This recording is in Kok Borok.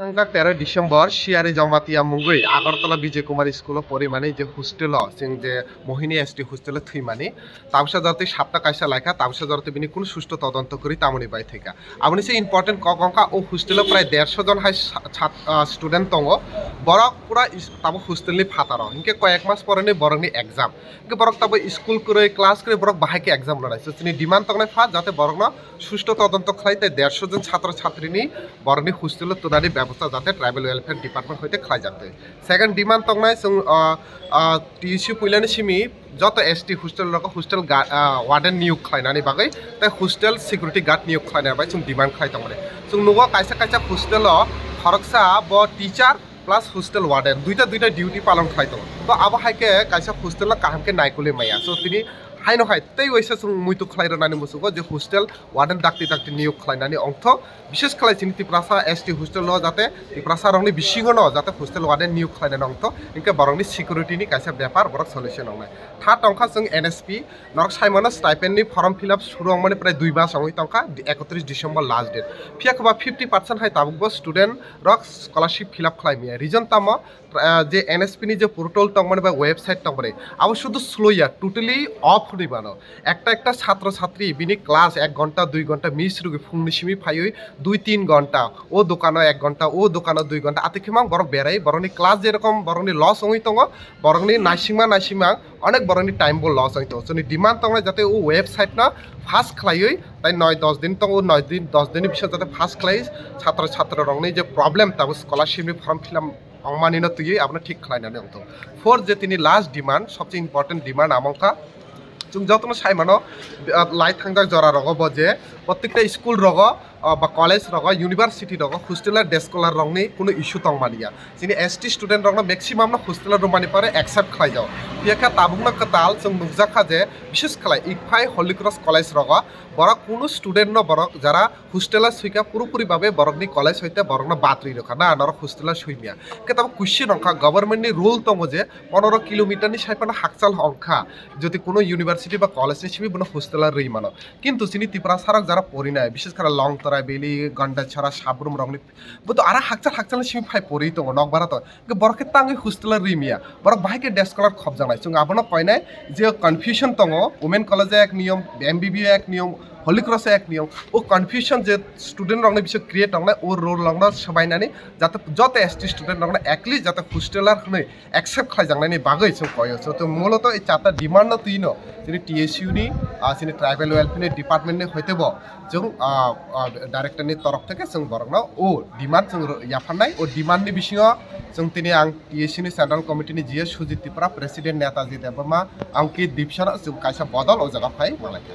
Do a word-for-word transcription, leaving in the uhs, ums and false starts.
Thangjak tero December, Siyari Jamatia mungwi Agartala Vijay Kumar School o porimani je hostel o, chwng je Mohini S T hostel o thwimani, tabsa jatwi sapta kaisa laikha, tabsa jatwi bini kunu susto todonto kwrwi tamoni bai thwikha. Aboni se important kok wngkha, o hostel o prai dersho jon hai sa-, sat-, ah, student tongo, borok pura is-, tabuk hostel ni phataro, hinkhe koyek mas poreni borokni exam, hinkhe borok tabuk school kwrwi, class kwrwi, borok bahai khe exam rwnai. So, chini demand tongnai pha jate borokno susto todonto khlai tei dersho jon chhatro chhatrini borokni hostel o tunani bebosta jate tribal welfare department hoite khlaijaktwi. Second demand tongnai chwng, ah, ah, T S U puilani simi joto S T hostel rogo hostel ga-, ah, warden niyok khlainani bagwi tei hostel security guard niyok khlainani bai chwng demand khlai tongmani. Chwng nugo kaisa kaisa hostel o khoroksa bo teacher plus hostel warden duita duita duty palon khlai tongo. To abo hai khe kaisa hostel no kaham khe naikolwi maya. So tini haino hai tei waisa chwng muitu khlai rwnani muchungo je hostel warden dakti dakti niyok khlainani ongthok. Bishes khlai chini Tiprasa S T hostel no jate Tiprasa rokni bisingo no jate hostel warden niyok khlainani ongthok. Hinkhe borokni security ni kaisa bepar borok solution wngnai. Tha tongkha chwng N S P, norok saimano stipend ni form fill up suru wngmani prai dui mas wngwi tongkha, ekotris December last date. Phiya khe ba fifty percent hai tabukbo student rok scholarship fill up khlai maya. Reason tamo, ah, je N S P ni je portal tongmani ba website tongmani, abo sudu slow ya, totally off hwnwi mano. Ekta ekta chhatro chhatri bini class ek ghonta dui ghonta miss rwgwi phungni simi phaiwi dui tin ghonta, o dokano ek ghonta, o dokano dui ghonta, atwi khe mang borok berai, borokni class jerokom borokni loss wngwi tongo, borokni naisingma naisingma onek borokni time bo loss wngwi tongo. Chwngni demand tongnai jate o website no fast khlaiwi, tai noi dos din tongo, noi din dos din ni bisingo jate fast khlai chhatro chhatri rokni je problem tabuk scholarship ni form fill up wngmani no twiwi abono thik khlainani wngthok. Fourth je tini last demand, sobse important demand amo wngkha, chwng jotono saimano, ah, lai thangjak jora rogo bo je prottekta school rogo, ah, ba college rogo, university rogo hostel o day scholar rokni kunu issue tongmani ya. Chini S T student rokno maximum no hostel o rwmani pore accept khlai jao. Phiya khe tabukno kwtal chwng nukjak kha je, bishes khlai Ikphai Holy Cross College rogo borok kunu student no borok jara hostel o swikha purupuri babe borokni college hoite borokno batri rwkha na norok hostel o swimya. Khe tabuk question wngkha, government ni rule tongo je ponoro kilometer ni sai phano hakchal wngkha, jodi kunu university ba college ni simi bono hostel o rwi mano. Kintu chini Tiprasa rok jara porinai, bishes khe Longtara Valley, Gandachara, Sabrum rokni bo to ara hakchal hakchal ni simi phai pori tongo nokbar o to. Hwnkhe borok khe tangwi hostel o rwi maya. Borok bahai khe day scholar khopjaknai. Chwng abono koinai je confusion tongo, women college o ek niyom, M B B o ek niyom, Holy Cross o ek niyom. O confusion je student rokni bising create tongnai, o rule rokno swbainani jate joto S T student rokno at least jate hosteler hwnwi accept khlaijaknani bagwi chwng koio. So, chwng muloto ei charta demand no twino chini T S U ni, ah, chini tribal welfare ni department ni hoite bo chwng, ah, ah, director ni torof theke chwng borokno o demand chwng ro-, yapharnai. O demand ni bisingo chwng tini ang T S U ni central committee ni G S Sujit Tripura, president Netaji Debbarma, Ankit Dipsara chwng kaisa bodol o jaga phai manlaikha.